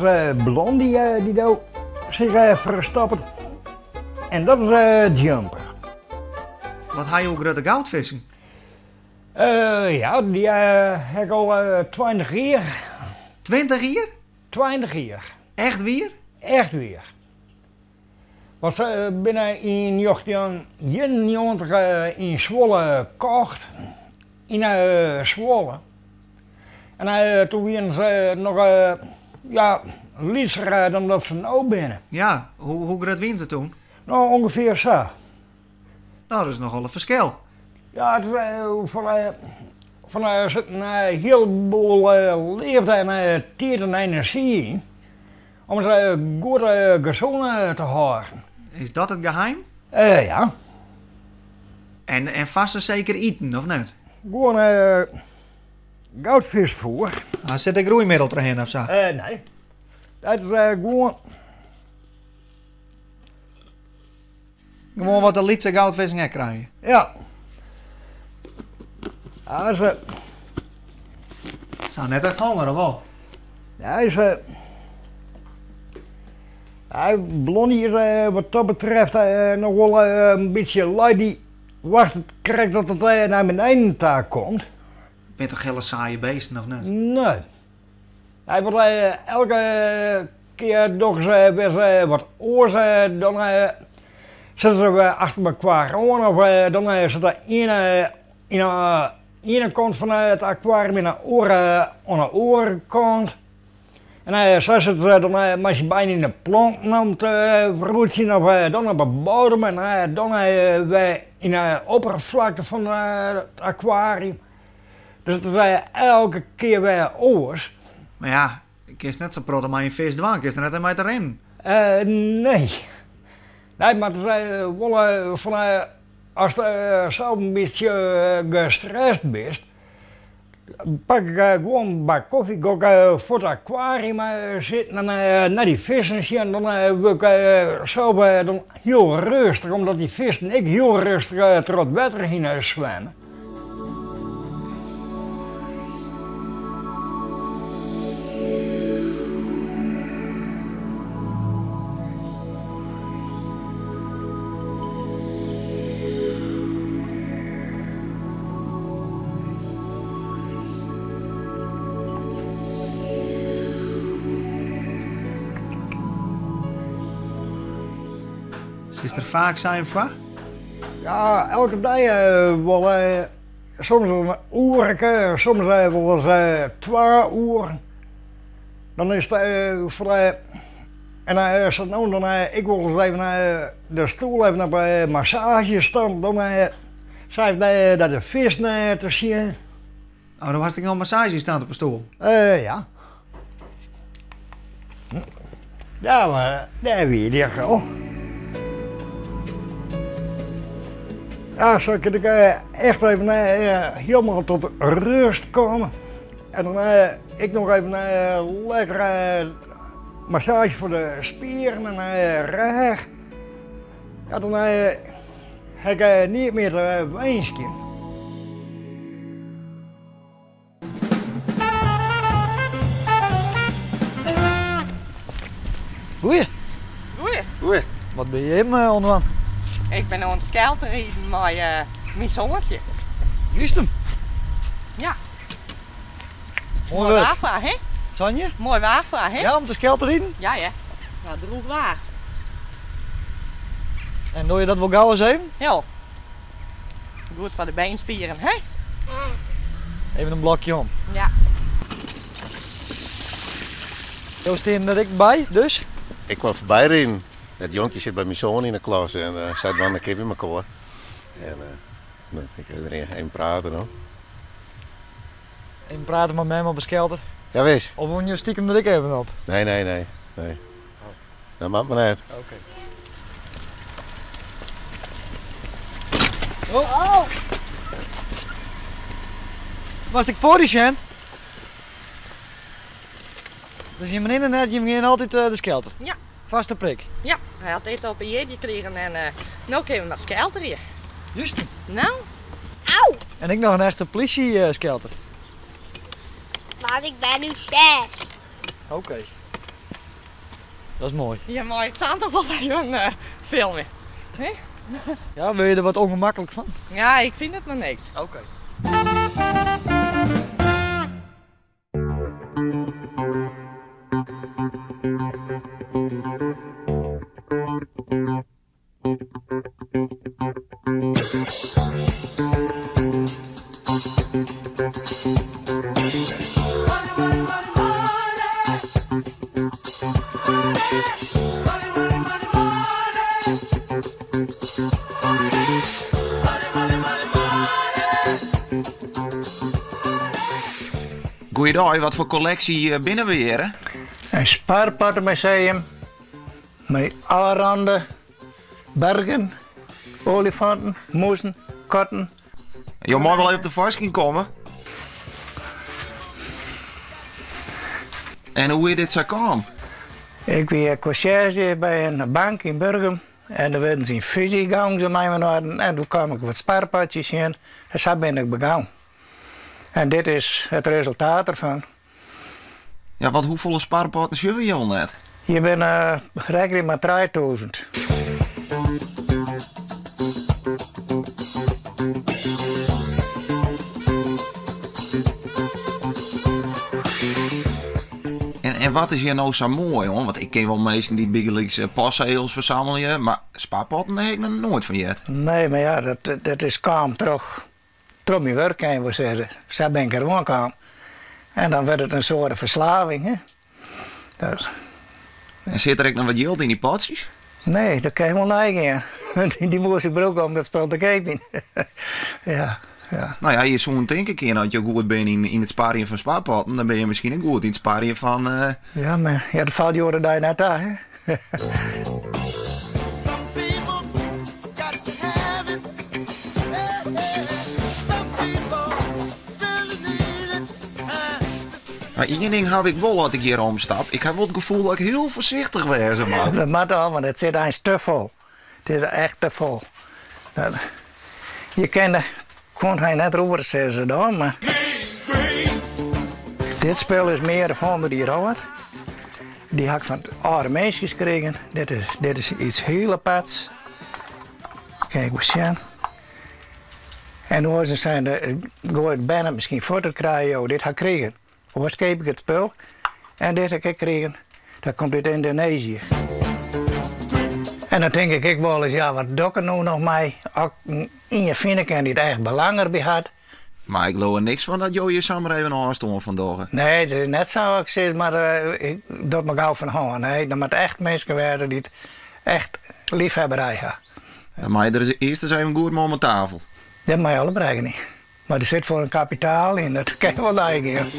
is Blondie dy't no sich ferstoppet. En dat is Jumper. Wat ha jo grutte goudfisken? Ja, dy ha ik al 20 jier. 20 jier? 20 jier. Echt wier? Echt wier. Want se binne yn 1991 yn Zwolle kocht, yn Zwolle. En toen wienen se noch ja, lytser dan dat se no binne. Ja, hoe grut wienen se toen? No, ûngefear sa. No, dat is nochal in ferskil. Ja, it is fan der sit in hieleboel leafde en tiid en enerzjy yn om se goed gesûn te hâlden. Is dat it geheim? Ja. En fêst en seker iten, of net? Gewoan goudfiskfoer. Ah, sit der groeimiddel trochhinne of sa? Nee. Dat is gewoan. Gewoan wat de lytse goudfisken ek krije. Ja. Ja, se. Se ha net echt honger, of wol? Ja, is. Ja, Blondie is wat dat betreft noch wol in bytsje lui. Dy wachtet krekt dat it nei beneden ta komt. Binne toch hiele saaie beesten, of net? Nee. Hy wurdt elke kear dogge se wer wat oars, dan sitte se wer achter mekoar oan of dan sit der ien yn de iene kant fan it akwarium en de oare oan de oare kant. En sa sitte se dan mei syn beiden yn de planten om te wroetsjen of dan op de bodem en dan wer yn de oppervlakte fan it akwarium. Dus it is elke kear wer oars. Mar ja, kinst net sa'n protte mei in fisk dwaan, kinst der net even mei te rinnen. Nee. Nee, mar it is wol fan ast sels in bytsje gestrest bist, pak ik gewoan in bak kofje, ga ik foar it akwarium sitten en nei dy fisken sjen. Dan wurd ik sels dan hiel rêstich, omdat dy fisken ek hiel rêstich troch it wetter hinne swimme. Sitst der faak sa yn foar? Ja, elke dei wol. Soms in oerke, soms wolris twa oeren. Dan is it foar en dan sa no en dan ek wolris even de stoel even op massaazjestand. Dan sa even nei de fisk te sjen. Oh, do hast ek noch in massaazjestand op 'e stoel? Ja. Ja, mar dêr wie dy al. Ja, sa kin ik echt even hielendal tot rêst komme. En dan ek noch even lekker massaazje foar de spieren en rêch. Ja, dan ha ik neat mear te winskjen. Goeie. Goeie. Goeie. Wat binne jim oan it dwaan? Ik bin oan it skelterriden mei myn soantsje. Wist him? Ja. Moai wurk. Moai waar foar, hè? Sanje? Moai waar foar, hè? Ja, om te skelterriden? Ja, hè. Ja, droech waar. En doe je dat wol gau ris even? Ja. Goed foar de beenspieren, hè? Even in blokje om. Ja. Jo steane der ek by, dus? Ik kwam foarby riden. Dat jonkje sit by myn soan yn de klas en uh, sadwaande kenne wy mekoar. En uh, dan tink ik even prate no. Even prate mei mem op 'e skelter? Jawis. Of woene jo stiekem der ek even op? Nee, nee, nee. nee. Dat moat mar net. Oké. Oh. Moast ik foar dy sjen? Dus jim rinne net, jim gean altyd de skelter? Ja. Faste prik? Ja, hy hat earst op in jierdei krigen en no kinne we mar skelterje. Juist. Nou. Au! En ek noch in echte plysje-skelter. Want ik ben nu 6. Oké. Dat is moai. Ja, mar ik sta toch wol even filmje. Hè? Ja, wurd je der wat ûngemaklik fan? Ja, ik fyn it mar niks. Oké. Goeiedei, wat foar kolleksje binne we hjir? In sparpottemuseum mei allerhande Bargen, oaljefanten, mûzen, katten. Jo meie wol even tefoarskyn komme. En hoe is dit sa kaam? Ik wie konsjerzje by in bank yn Burgum en der waarden se yn fúzje gongen se mei inoar en doe kaam ik wat sparpotsjes tsjin en sa bin ik begûn. En dit is it resultaat derfan. Ja, want hoefolle sparpotten sjogge we hjir al net? Hjir binne rekkenje mar 3000. En wat is hjir no sa moai oan? Want ik ken wol minsken dy't bygelyks postsegels fersammelje, mar sparpotten dêr ha ik noch noait fan heard. Nee, mar ja, dat is kaam troch Troch myn wurk kin je wol sizze. Sa bin ik der oan kaam. En dan wurdt it in soarte ferslaving, hè. Dat... En sit der ek noch wat jild yn dy potsjes? Nee, dat kin je wol neigean. Dy moast ik brûke om dat spul te keapjen. Ja, ja. No ja, je soenen tinke kinne, as jo goed binne yn it sparjen fan sparpotten, dan binne je miskien ek goed yn it sparjen fan. Ja, mar ja, dat falt hjoed-de-dei net ta, hè. Mar ien ding haw ik wol as ik hjir omstap. Ik haw wol it gefoel dat ik hiel foarsichtich wêze moat. Dat moat al, want it sit eins te fol. It is echt te fol. Je kinne kon hy net roere, sizze se dan, mar dit spul is mear dan 100 jier âld. Dy ha ik fan âlde minskjes krigen. Dit is, dit is iets hiel aparts. Kijk we sjen. En oars zijn de, gooi ik bern miskien fuort, dat krije jo. Dit ha ik krigen. Oars keap ik it spul. En dit ha ik ek krigen. Dat komt út Yndonezië. En dan tink ik ek wolris, ja, wat doch ik der no noch mei? As ik ien fine kin dy't echt belang derby hat. Mar ik leau der niks fan dat jo hjir samar even ôfstân fan dogge. Nee, it is net sa dat ik sis mar, ik doch mar gau fan hân. Nee, der moat echt minsken wêze dy't echt liefhebberij ha. Dan mei der earst ris even goed mei om 'e tafel. Dat mei alle berekkening. Mar der sit foar in kapitaal yn, dat kin wol neigean.